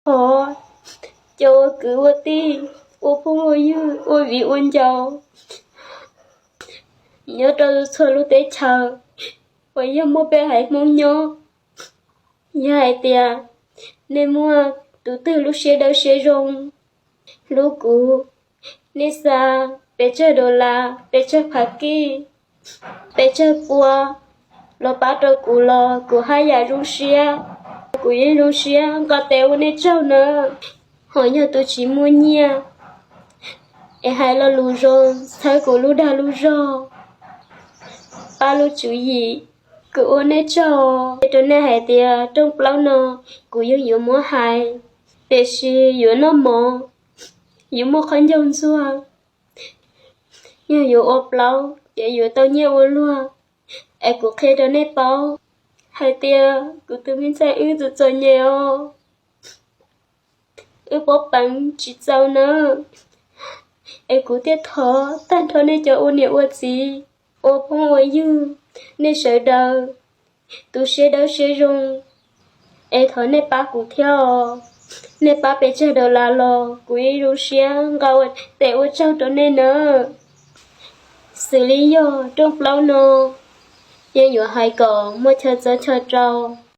Thov cov ua kwv ua tij, ua phooj ua ywg, ua viv ua ncaus nyob rau txhua lub teb chaws uas yog muaj peb haiv Hmoob nyob, yog hais tias nej muaj tus twg lub siab dawb siab zoo hlub kuv, nej xa pes tsawg dollar, pes tsawg phav kij, pes tsawg pua los pab rau kuv los kuv haj yam zoo siab. Kuv yeej zoo siab nqa tes ua nej tsaug nawb. Ho yog tus tsis muaj nyiaj es hais lo lus zoo, txhawb kuv lub dag lub zog, pab lub tswv yim, kuv ua nej tsaug. Qhia rau nej hais tias rooj plaub no kuv yeej yuav muab hais, tiam sis yuav noj mov, yuav muaj qhov ncauj ntxuag, yog yuav ua plaub ces yuav tau nyiaj ua luag. Es kuv qhia rau nej paub hais tias kuv tus me ntxhais wb txom txom nyem os, wb pab peev tsis txaus nawb. Es kuv thiaj thov tag nrho nej cov ua niam ua txiv, ua phooj ua ywg, nej sawv daws tus siab dawb siab zoo, es thov nej pab kuv thiab os. Nej pab pes tsawg dollar los kuv yeej zoo siab nqa ua tes ua tsaug rau nej nawb. Xws li yog rooj plaub no, yeej yuav hais kom muaj chaw txob chaw rau,